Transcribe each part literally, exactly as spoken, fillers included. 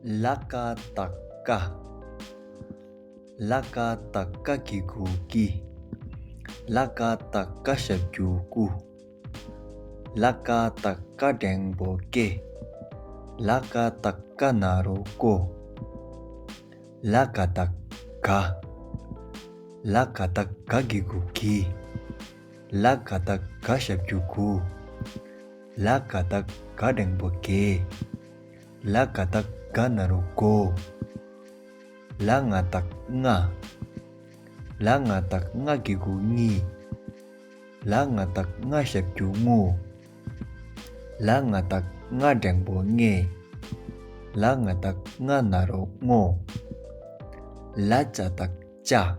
ལ་ཀ་བཏགས་ཀ། ལ་ཀ་བཏགས་ཀ་གི་གུ་ཀི། ལ་ཀ་བཏགས་ཀ་ཞབས་ཀྱུ་ཀུ། ལ་ཀ་བཏགས་ཀ་འགྲེང་བུ་ཀེ། ལ་ཀ་བཏགས་ཀ་ན་རོ་ཀོ། ལ་ག་བཏགས་ག། ལ་ག་བཏགས་ག་གི་གུ་གི། ལ་ག་བཏགས་ག་ཞབས་ཀྱུ་གུ། ལ་ག་བཏགས་ག་འགྲེང་བུ་གེ། ལ་ག་བཏགས་ག་ན་རོ་གོ། ལ་ང་བཏགས་ལྔ། ལ་ང་བཏགས་ལྔ་གི་གུ་གཉི། ལ་ང་བཏགས་ལྔ་ཞབས་ཀྱུ་ལྔུ། ལ་ང་བཏགས་ལྔ་འགྲེང་བུ་ལྔེ། ལ་ང་བཏགས་ལྔ་ན་རོ་ལྔོ། ལ་ཇ་བཏགས་ལྕགས།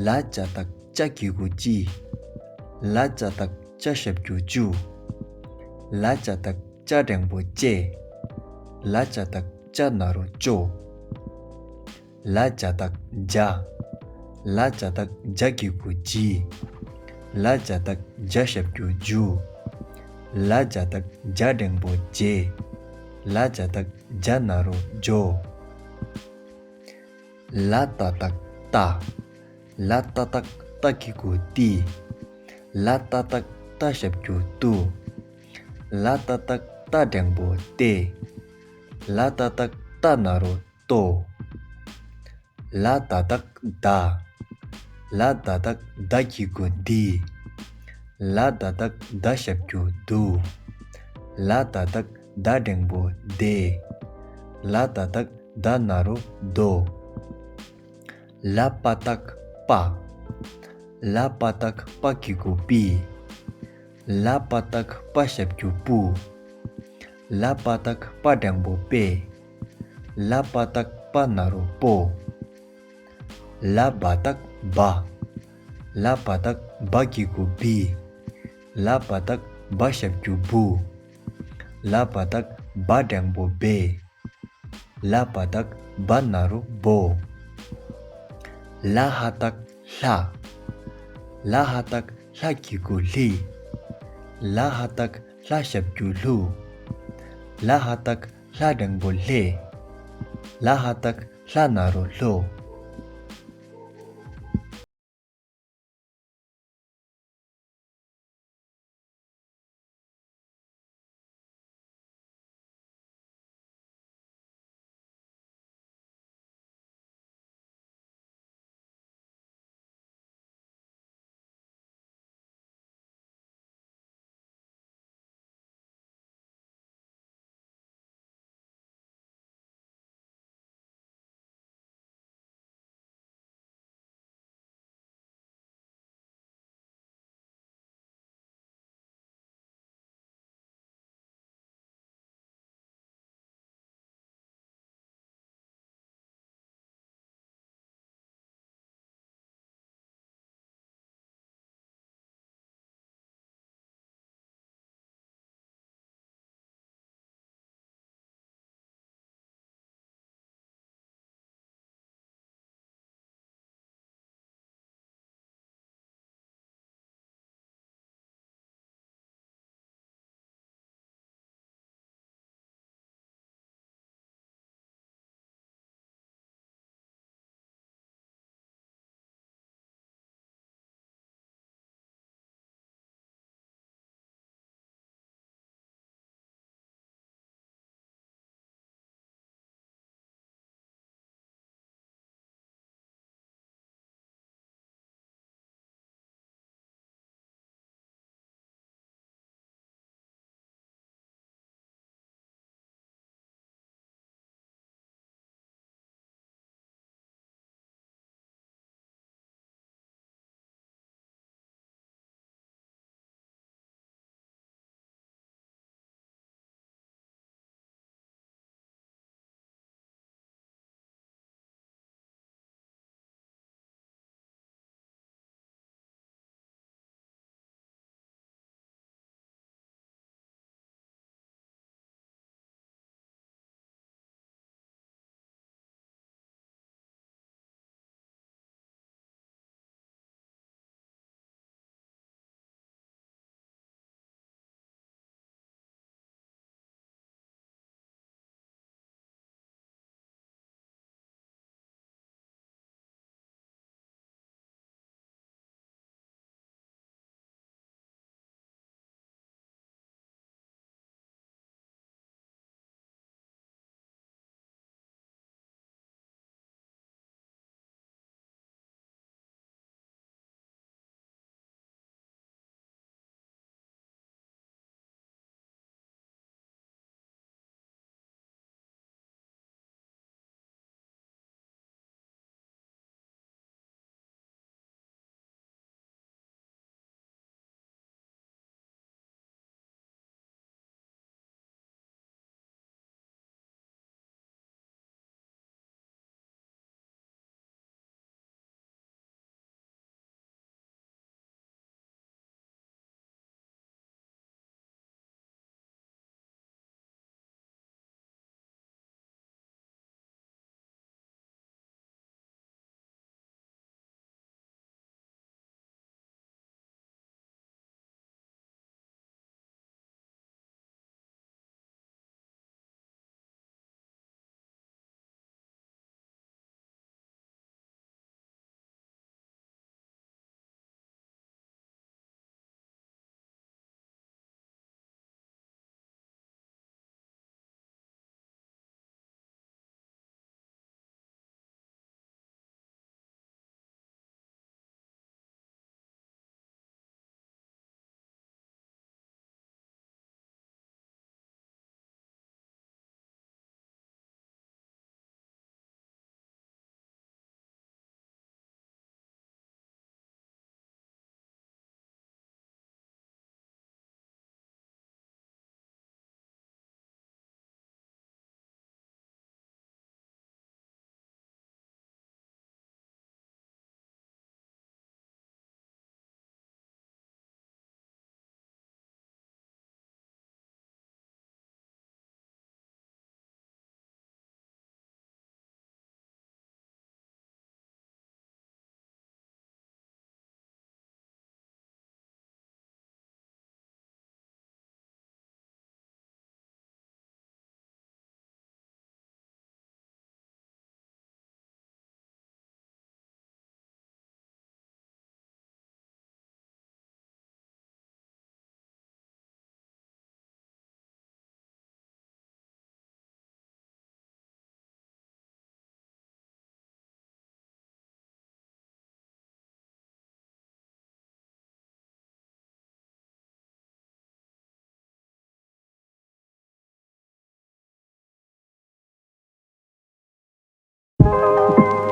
ལ་ཇ་བཏགས་ལྕགས་གི་གུ་ལྕི། ལ་ཇ་བཏགས་ལྕགས་ཞབས་ཀྱུ་ལྕུ། ལ་ཇ་བཏགས་ལྕགས་འགྲེང་བུ་ལྕེ། ལ་ཇ་བཏགས་ལྕགས་ན་རོ་ལྕོ། ལ་ཇ་བཏགས་ལྗ། ལ་ཇ་བཏགས་ལྗ་གི་གུ་ལྗི། ལ་ཇ་བཏགས་ལྗ་ཞབས་ཀྱུ་ལྗུ། ལ་ཇ་བཏགས་ལྗ་འགྲེང་བུ་ལྗེ། ལ་ཇ་བཏགས་ལྗ་ན་རོ་ལྗོ། ལ་ཏ་བཏགས་ལྟ། ལ་ཏ་བཏགས་ལྟ་གི་གུ་ལྟི། ལ་ཏ་བཏགས་ལྟ་ཞབས་ཀྱུ་ལྟུ། ལ་ཏ་བཏགས་ལྟ་འགྲེང་བུ་ལྟེ། ལ་ཏ་བཏགས་ལྟ་ན་རོ་ལྟོ། ལ་ད་བཏགས་ལྡ། ལ་ད་བཏགས་ལྡ་གི་གུ་ལྡི། ལ་ད་བཏགས་ལྡ་ཞབས་ཀྱུ་ལྡུ། ལ་ད་བཏགས་ལྡ་འགྲེང་བུ་ལྡེ། ལ་ད་བཏགས་ལྡ་ན་རོ་ལྡོ། ལ་པ་བཏགས་པ། ལ་པ་བཏགས་པ་གི་གུ་པི། ལ་པ་བཏགས་པ་ཞབས་ཀྱུ་པུ། ལ་པ་བཏགས་པ་འགྲེང་བུ་པེ། ལ་པ་བཏགས་པ་ན་རོ་པོ། ལ་བ་བཏགས་བ། ལ་བ་བཏགས་བ་གི་གུ་བི། ལ་བ་བཏགས་བ་ཞབས་ཀྱུ་བུ། ལ་བ་བཏགས་བ་འགྲེང་བུ་བེ། ལ་བ་བཏགས་བ་ན་རོ་བོ། ལ་ཧ་བཏགས་ལྷ། ལ་ཧ་བཏགས་ལྷ་གི་གུ་ལྷི། ལ་ཧ་བཏགས་ལྷ་ཞབས་ཀྱུ་ལྷུ། ལ་ཧ་བཏགས་ལྷ་འགྲེང་བུ་ལྷེ། ལ་ཧ་བཏགས་ལྷ་ན་རོ་ལྷོ།